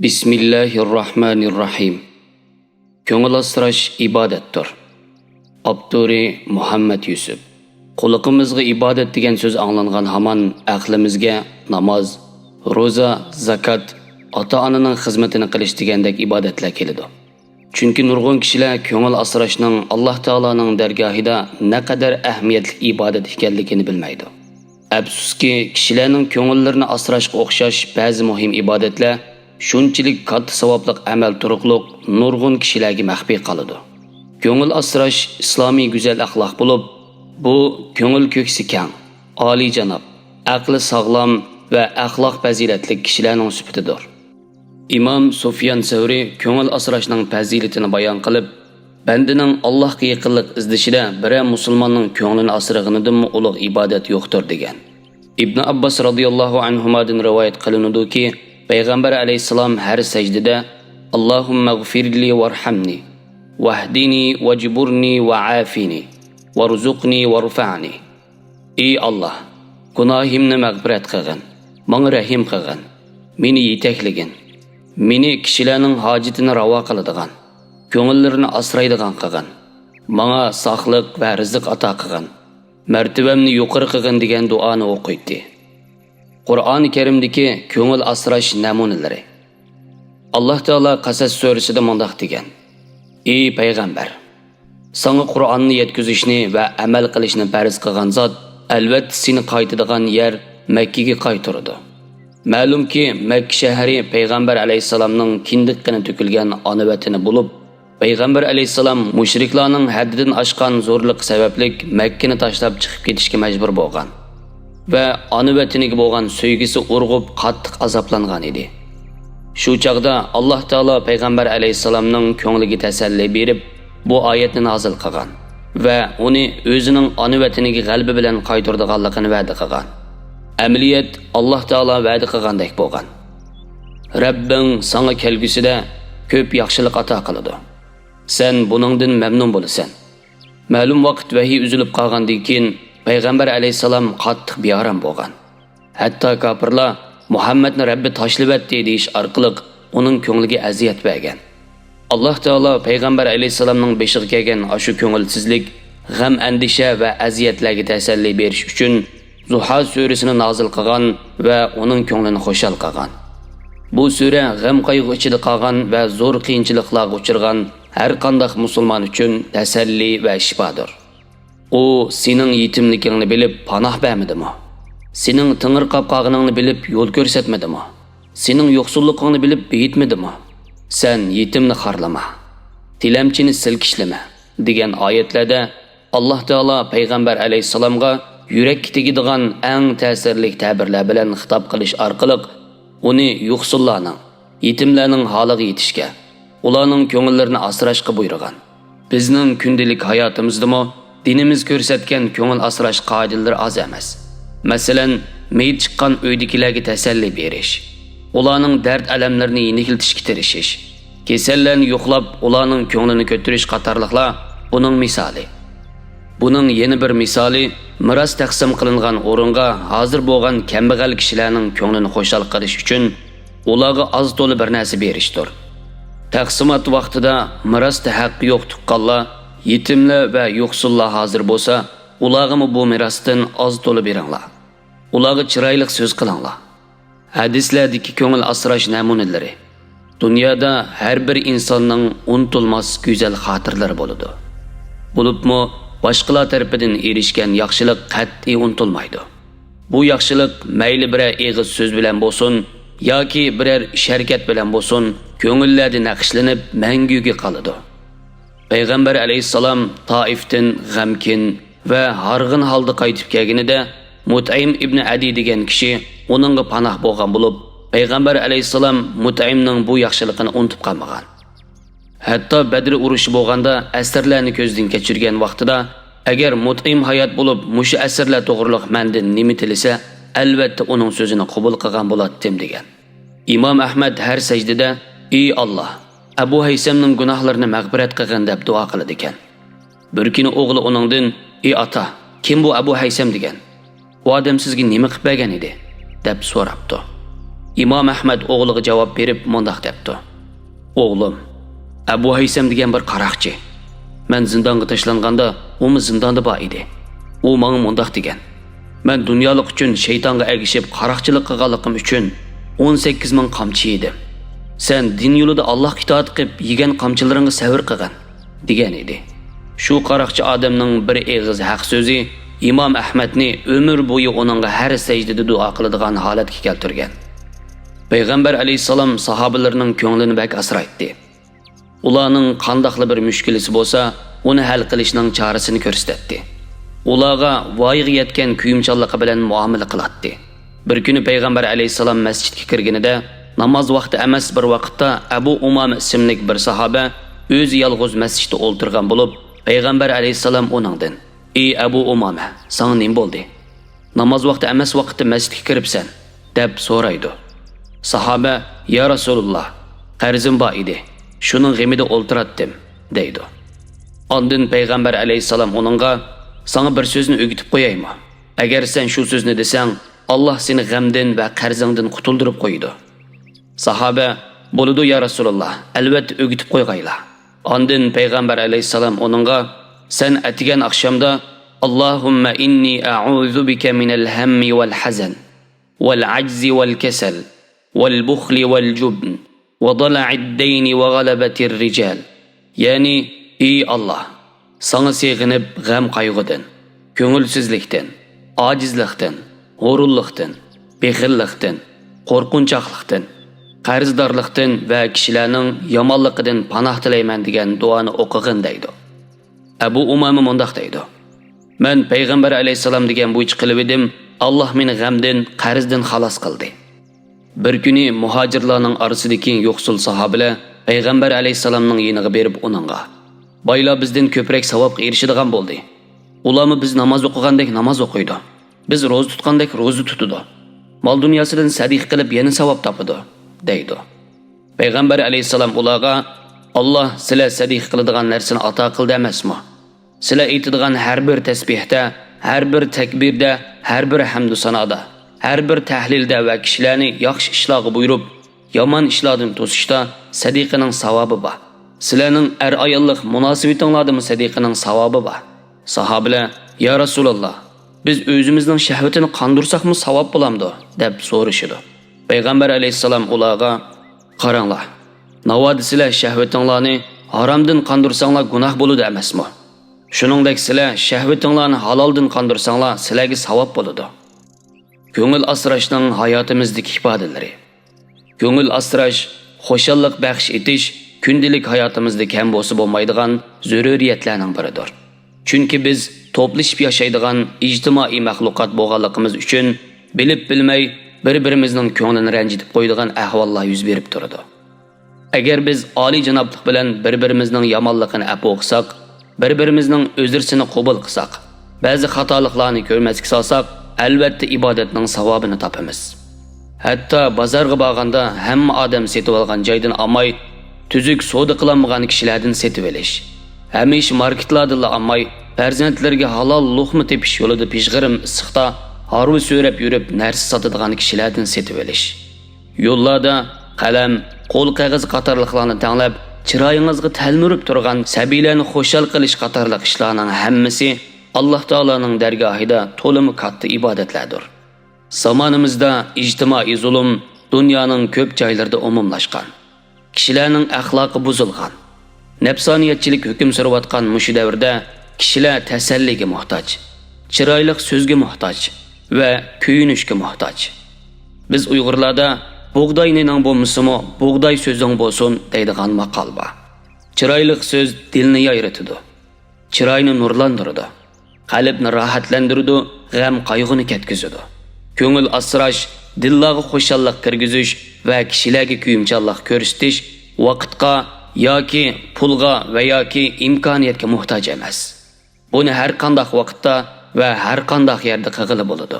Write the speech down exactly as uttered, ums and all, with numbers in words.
بىسمىللاھىررەھمانىررەھىم. كۆڭۈل ئاسراش ئىبادەتتۇر. ئاپتورى مۇھەممەد يۈسۈپ. قۇلىقىمىزغا ئىبادەت دېگەن سۆز ئاڭلانغان ھامان ئەقلىمىزگە ناماز، روزا، زاكات، ئاتا-ئانىنىڭ خىزمىتىنى قىلىش دېگەندەك ئىبادەتلەر كېلىدۇ. چۈنكى نۇرغۇن كىشىلەر كۆڭۈل ئاسراشنىڭ ئاللاھ تائالانىڭ دەرگاھىدا نەقەدەر ئەھمىيەتلىك ئىبادەت ئىكەنلىكىنى بىلمەيدۇ. ئەپسۇسكى، كىشىلەرنىڭ كۆڭۈللىرىنى ئاسراشقا ئوخشاش بەزى مۇھىم ئىبادەتلەر شۇنچىلىك كاتتا ساۋابلىق ئەمەل تۇرۇقلۇق نۇرغۇن كىشىلەرگە مەخپىي قالىدۇ. كۆڭۈل ئاسراش ئىسلامىي گۈزەل ئەخلاق بولۇپ، بۇ كۆڭۈل كۆكسى كەڭ، ئالىيجاناب، ئەقلى ساغلام ۋە ئەخلاق پەزىلەتلىك كىشىلەرنىڭ سۈپىتىدۇر. ئىمام سۇفيان سەۋرى كۆڭۈل ئاسراشنىڭ پەزىلىتىنى بايان قىلىپ، بەندىنىڭ ئاللاھقا يېقىنلىق ئىزدىشىدە بىرەر مۇسۇلماننىڭ كۆڭلىنى ئاسرىغىنىدىنمۇ ئۇلۇغ ئىبادەت يوقتۇر، دېگەن. ئىبنى ئابباس رازىياللاھۇ ئەنھۇمادىن رىۋايەت قىلىنىدۇكى، پەيغەمبەر ئەلەيھىسسالام ھەر سەجدىدە، «ئاللاھۇممەغفىرلى ۋەرھەمنى، ۋەھدىنى ۋەجبۇرنى ۋەئافىنى، ۋەرزۇقنى ۋەرفەنى.» «ئى ئاللاھ، گۇناھىمنى مەغپىرەت قىلغىن، ماڭا رەھىم قىلغىن، مېنى يېتەكلىگىن، مېنى كىشىلەرنىڭ ھاجىتىنى راۋا قىلىدىغان، كۆڭۈللىرىنى ئاسرايدىغان قىلغىن، ماڭا ساقلىق ۋە رىزىق ئاتا قىلغىن، مەرتىۋەمنى يۇقىرى قىلغىن» دېگەن دۇئانى ئوقۇيتتى. قۇرئانى كەرىمدىكى كۆڭۈل ئاسراش نەمۇنىلىرى. ئاللاھ تائالا قەسەس سۈرىسىدە مۇنداق دېگەن: «ئى پەيغەمبەر! ساڭا قۇرئاننى يەتكۈزۈشنى ۋە ئەمەل قىلىشنى پەرز قىلغان زات، ئەلۋەتتە، سېنى قايتىدىغان يەر مەككىگە قايتۇرىدۇ.» مەلۇمكى، مەككە شەھىرى پەيغەمبەر ئەلەيھىسسالامنىڭ كىندىك قېنى تۆكۈلگەن ئانا ۋەتىنى بولۇپ، پەيغەمبەر ئەلەيھىسسالام مۇشرىكلارنىڭ ھەددىدىن ئاشقان زورلۇقى سەۋەبلىك مەككىنى تاشلاپ چىقىپ كېتىشكە مەجبۇر بولغان ۋە ئانا ۋەتىنىگە بولغان سۆيگۈسى ئۇرغۇپ، قاتتىق ئازابلانغان ئىدى. شۇ چاغدا ئاللاھ تائالا پەيغەمبەر ئەلەيھىسسالامنىڭ كۆڭلىگە تەسەللى بېرىپ، بۇ ئايەتنى نازىل قىلغان ۋە ئۇنى ئۆزىنىڭ ئانا ۋەتىنىگە غەلىبە بىلەن قايتۇرىدىغانلىقىنى ۋەدە قىلغان. ئەمەلىيەت ئاللاھ تائالا ۋەدە قىلغاندەك بولغان. رەببىڭ ساڭا كەلگۈسىدە كۆپ ياخشىلىق ئاتا قىلىدۇ. سەن بۇنىڭدىن مەمنۇن بولىسەن. مەلۇم ۋاقىت ۋەھىي ئۈزۈلۈپ قالغاندىن كېيىن، پەيغەمبەر ئەلەيھىسسالام قاتتىق بىئارام بولغان. ھەتتا كاپىرلار «مۇھەممەدنى رەببى تاشلىۋەتتى» دېيىش ئارقىلىق ئۇنىڭ كۆڭلىگە ئەزىيەت بەرگەن. ئاللاھ تائالا پەيغەمبەر ئەلەيھىسسالامنىڭ بېشىغا كەلگەن ئاشۇ كۆڭۈلسىزلىك، غەم-ئەندىشە ۋە ئەزىيەتلەرگە تەسەللى بېرىش ئۈچۈن، زۇھا سۈرىسىنى نازىل قىلغان ۋە ئۇنىڭ كۆڭلىنى خۇشال قىلغان. بۇ سۈرە غەم-قايغۇ ئىچىدە قالغان ۋە زور قىيىنچىلىقلارغا ئۇچرىغان ھەر قانداق مۇسۇلمان ئۈچۈن تەسەللى ۋە شىپادۇر. ئۇ سېنىڭ يېتىملىكىڭنى بىلىپ پاناھ بەرمىدىمۇ؟ سېنىڭ تېڭىرقاپ قالغىنىڭنى بىلىپ يول كۆرسەتمىدىمۇ؟ سېنىڭ يوقسۇللۇقۇڭنى بىلىپ بېيىتمىدىمۇ؟ «سەن يېتىمنى خارلىما، تىلەمچىنى سىلكىشلىمە» دېگەن ئايەتلەردە ئاللاھ تائالا پەيغەمبەر ئەلەيھىسسالامغا يۈرەككە تېگىدىغان ئەڭ تەسىرلىك تەبىرلەر بىلەن خىتاب قىلىش ئارقىلىق ئۇنى يوقسۇللارنىڭ، يېتىملەرنىڭ ھالىغا يېتىشكە، ئۇلارنىڭ كۆڭۈللىرىنى ئاسراشقا بۇيرۇغان. بىزنىڭ كۈندىلىك ھاياتىمىزدىمۇ دىنىمىز كۆرسەتكەن كۆڭۈل ئاسراش قائىدىلىرى ئاز ئەمەس. مەسىلەن، مېيىت چىققان ئۆيدىكىلەرگە تەسەللى بېرىش، ئۇلارنىڭ دەرد-ئەلەملىرىنى يېنىكلىتىشكە تىرىشىش، كېسەللەرنى يوقلاپ، ئۇلارنىڭ كۆڭلىنى كۆتۈرۈش قاتارلىقلار بۇنىڭ مىسالى. بۇنىڭ يەنە بىر مىسالى، مىراس تەقسىم قىلىنغان ئورۇنغا ھازىر بولغان كەمبەغەل كىشىلەرنىڭ كۆڭلىنى خۇشال قىلىش ئۈچۈن ئۇلارغا ئاز-تولا بىر نەرسە بېرىشتۇر. تەقسىمات ۋاقتىدا مىراستا ھەققى يوق تۇغقانلار، يېتىملەر ۋە يوقسۇللار ھازىر بولسا، ئۇلارغىمۇ بۇ مىراستىن ئاز-تولا بېرىڭلار. ئۇلارغا چىرايلىق سۆز قىلىڭلار. ھەدىسلەردىكى كۆڭۈل ئاسراش نەمۇنىلىرى. دۇنيادا ھەر بىر ئىنساننىڭ ئۇنتۇلماس گۈزەل خاتىرىلىرى بولىدۇ. بولۇپمۇ باشقىلار تەرىپىدىن ئېرىشكەن ياخشىلىق قەتئىي ئۇنتۇلمايدۇ. بۇ ياخشىلىق مەيلى بىرەر ئېغىز سۆز بىلەن بولسۇن ياكى بىرەر ئىش-ھەرىكەت بىلەن بولسۇن، كۆڭۈللەردە نەقىشلىنىپ مەڭگۈگە قالىدۇ. پەيغەمبەر ئەلەيھىسسالام تائىفتىن غەمكىن ۋە ھارغىن ھالدا قايتىپ كەلگىنىدە، مۇتئىم ئىبنى ئەدى دېگەن كىشى ئۇنىڭغا پاناھ بولغان بولۇپ، پەيغەمبەر ئەلەيھىسسالام مۇتئىمنىڭ بۇ ياخشىلىقىنى ئۇنتۇپ قالمىغان. ھەتتا بەدر ئۇرۇشى بولغاندا ئەسىرلەرنى كۆزدىن كەچۈرگەن ۋاقتىدا، «ئەگەر مۇتئىم ھايات بولۇپ، مۇشۇ ئەسىرلەر توغرۇلۇق مەندىن نېمە تىلىسە، ئەلۋەتتە ئۇنىڭ سۆزىنى قوبۇل قىلغان بولاتتىم» دېگەن. ئىمام ئەھمەد ھەر سەجدىدە، «ئى ئاللاھ، ئەبۇ ھەيسەمنىڭ گۇناھلىرىنى مەغپىرەت قىلغىن» دەپ دۇئا قىلىدىكەن. بىر كۈنى ئوغلى ئۇنىڭدىن، «ئى ئاتا، كىم بۇ ئەبۇ ھەيسەم دېگەن؟ ئۇ ئادەم سىزگە نېمە قىلىپ بەرگەن ئىدى؟» دەپ سوراپتۇ. ئىمام ئەھمەد ئوغلىغا جاۋاب بېرىپ مۇنداق دەپتۇ: «ئوغلۇم، ئەبۇ ھەيسەم دېگەن بىر قاراقچى. مەن زىندانغا تاشلانغاندا ئۇمۇ زىنداندا بار ئىدى. ئۇ ماڭا مۇنداق دېگەن: مەن دۇنيالىق ئۈچۈن شەيتانغا ئەگىشىپ قاراقچىلىق قىلغانلىقىم ئۈچۈن ئون سەككىز مىڭ قامچا يېدىم. سەن دىن يولىدا ئاللاھقا ئىتائەت قىلىپ يېگەن قامچىلىرىڭغا سەۋر قىلغىن» دېگەن ئىدى. شۇ قاراقچى ئادەمنىڭ بىر ئېغىز ھەق سۆزى ئىمام ئەھمەدنى ئۆمۈر بويى ئۇنىڭغا ھەر سەجدىدە دۇئا قىلىدىغان ھالەتكە كەلتۈرگەن. پەيغەمبەر ئەلەيھىسسالام ساھابىلىرىنىڭ كۆڭلىنى بەك ئاسرايتتى. ئۇلارنىڭ قانداقلا بىر مۈشكۈلىسى بولسا، ئۇنى ھەل قىلىشنىڭ چارىسىنى كۆرسىتەتتى. ئۇلارغا ۋايىغا يەتكەن كۆيۈمچانلىقى بىلەن مۇئامىلە قىلاتتى. بىر كۈنى پەيغەمبەر ئەلەيھىسسالام مەسچىتكە كىرگىنىدە، ناماز ۋاقتى ئەمەس بىر ۋاقىتتا ئەبۇ ئۇمامە ئىسىملىك بىر ساھابە ئۆزى يالغۇز مەسچىتتە ئولتۇرغان بولۇپ، پەيغەمبەر ئەلەيھىسسالام ئۇنىڭدىن: «ئى ئەبۇ ئۇمامە، ساڭا نېمە بولدى؟ ناماز ۋاقتى ئەمەس ۋاقىتتا مەسچىتكە كىرىپسەن» دەپ سورايدۇ. ساھابە: «يا رەسۇلۇللا، قەرزىم بار ئىدى، شۇنىڭ غېمىدە ئولتۇراتتىم» دەيدۇ. ئاندىن پەيغەمبەر ئەلەيھىسسالام ئۇنىڭغا: «ساڭا بىر سۆزنى ئۆگىتىپ قويايمۇ؟ ئەگەر سەن شۇ سۆزنى دېسەڭ، ئاللا سېنى غەمدىن ۋە قەرزىڭدىن قۇتۇلدۇرۇپ قويىدۇ.» ساھابە: «بولىدۇ يا رەسۇلۇللا، ئەلۋەتتە ئۆگىتىپ قويغايلا.» ئاندىن پەيغەمبەر ئەلەيھىسسالام ئۇنىڭغا: «سەن ئەتىگەن ئاخشامدا، اللهم إني أعوذ بك من الهم والحزن والعجز والكسل والبخل والجبن وضلع الدين وغلبة الرجال.» يەنى: «ئى ئاللا، ساڭا سېغىنىپ غەم-قايغۇدىن، كۆڭۈلسىزلىكتىن، ئاجىزلىقتىن، ھۇرۇنلۇقتىن، بېخىللىقتىن، قورقۇنچاقلىقتىن، قەرزدارلىقتىن ۋە كىشىلەرنىڭ يامانلىقىدىن پاناھ تىلەيمەن» دېگەن دۇئانى ئوقۇغىن دەيدۇ. ئەبۇ ئۇمامە مۇنداق دەيدۇ: «مەن پەيغەمبەر ئەلەيھىسسالام دېگەن بويىچە قىلىۋىدىم، ئاللا مېنى غەمدىن، قەرزدىن خالاس قىلدى.» بىر كۈنى مۇھاجىرلارنىڭ ئارىسىدىكى يوقسۇل ساھابىلەر پەيغەمبەر ئەلەيھىسسالامنىڭ يېنىغا بېرىپ ئۇنىڭغا: «بايلار بىزدىن كۆپرەك ساۋابقا ئېرىشىدىغان بولدى. ئۇلارمۇ بىز ناماز ئوقۇغاندەك ناماز ئوقۇيدۇ. بىز روزا تۇتقاندەك روزا تۇتىدۇ. مال-دۇنياسىدىن سەدىقە قىلىپ يەنە ساۋاب تاپىدۇ» دەيدۇ. پەيغەمبەر ئەلەيھىسسالام ئۇلارغا: «ئاللا سىلەر سەدىقە قىلىدىغان نەرسىنى ئاتا قىلدى ئەمەسمۇ؟ سىلەر ئېيتىدىغان ھەر بىر تەسبىھتە، ھەر بىر تەكبىردە، ھەر بىر ھەمدۇ سانادا، ھەر بىر تەھلىلدە ۋە كىشىلەرنى ياخشى ئىشلارغا بۇيرۇپ، يامان ئىشلاردىن توسۇشتا سەدىقىنىڭ ساۋابى بار. سىلەرنىڭ ئەر-ئاياللىق مۇناسىۋىتىڭلاردىمۇ سەدىقىنىڭ ساۋابى بار.» ساھابىلەر: «يا رەسۇلاللا، بىز ئۆزىمىزنىڭ شەھۋىتىنى قاندۇرساقمۇ ساۋاب بولامدۇ؟» دەپ سورىشىدۇ. پەيغەمبەر ئەلەيھىسسالام ئۇلارغا: «قاراڭلار، ناۋادا سىلەر شەھۋىتىڭلارنى ھارامدىن قاندۇرساڭلار گۇناھ بولىدۇ ئەمەسمۇ؟ شۇنىڭدەك سىلەر شەھۋىتىڭلارنى ھالالدىن قاندۇرساڭلار سىلەرگە ساۋاب بولىدۇ.» كۆڭۈل ئاسراشنىڭ ھاياتىمىزدىكى ئىپادىلىرى. كۆڭۈل ئاسراش، خۇشاللىق بەخش ئېتىش كۈندىلىك ھاياتىمىزدا كەم بولسا بولمايدىغان زۆرۈرىيەتلەرنىڭ بىرىدۇر. چۈنكى بىز توپلىشىپ ياشايدىغان ئىجتىمائىي مەخلۇقات بولغانلىقىمىز ئۈچۈن، بىلىپ-بىلمەي بىر-بىرىمىزنىڭ كۆڭلىنى رەنجىتىپ قويىدىغان ئەھۋاللار يۈز بېرىپ تۇرىدۇ. ئەگەر بىز ئالىيجانابلىق بىلەن بىر-بىرىمىزنىڭ يامانلىقىنى ئەپۇ قىلساق، بىر-بىرىمىزنىڭ ئۆزرىسىنى قوبۇل قىلساق، بەزى خاتالىقلارنى كۆرمەسكە سالساق، ئەلۋەتتە ئىبادەتنىڭ ساۋابىنى تاپىمىز. ھەتتا بازارغا بارغاندا ھەممە ئادەم سېتىۋالغان جايدىن ئالماي، تۈزۈك سودا قىلالمىغان كىشىلەردىن سېتىۋېلىش. ھەمىشە ماركېتلاردىنلا ئالماي، پەرزەنتلىرىگە ھالال لوقما تېپىش يولىدا پىژغىرىم ئىسسىقتا ھارۋا سۆرەپ يۈرۈپ نەرسە ساتىدىغان كىشىلەردىن سېتىۋېلىش. يوللاردا قەلەم، قول قەغىزى قاتارلىقلارنى تەڭلەپ، چىرايىڭىزغا تەلمۈرۈپ تۇرغان سەبىيلەرنى خۇشال قىلىش قاتارلىق ئىشلارنىڭ ھەممىسى ئاللا تائالانىڭ دەرگاھىدا تولىمۇ كاتتا ئىبادەتلەردۇر. زامانىمىزدا ئىجتىمائىي زۇلۇم دۇنيانىڭ كۆپ جايلىرىدا ئومۇملاشقان. كىشىلەرنىڭ ئەخلاقى بۇزۇلغان، نەپسانىيەتچىلىك ھۆكۈم سۈرۈۋاتقان مۇشۇ دەۋردە كىشىلەر تەسەللىگە موھتاج، چىرايلىق سۆزگە موھتاج ۋە كۆيۈنۈشكە موھتاج. بىز ئۇيغۇرلاردا «بۇغداي نېنىڭ بولمىسىمۇ، بۇغداي سۆزۈڭ بولسۇن» دەيدىغان ماقال بار. چىرايلىق سۆز دىلنى يايرىتىدۇ، چىراينى نۇرلاندۇرىدۇ، قەلبنى راھەتلەندۈرىدۇ، غەم-قايغۇنى كەتكۈزىدۇ. كۆڭۈل ئاسراش، دىللارغا خۇشاللىق كىرگۈزۈش ۋە كىشىلەرگە كۆيۈمچانلىق كۆرسىتىش ۋاقىتقا ياكى پۇلغا ۋە ياكى ئىمكانىيەتكە موھتاج ئەمەس. بۇنى ھەر قانداق ۋاقىتتا ۋە ھەر قانداق يەردە قىلغىلى بولىدۇ.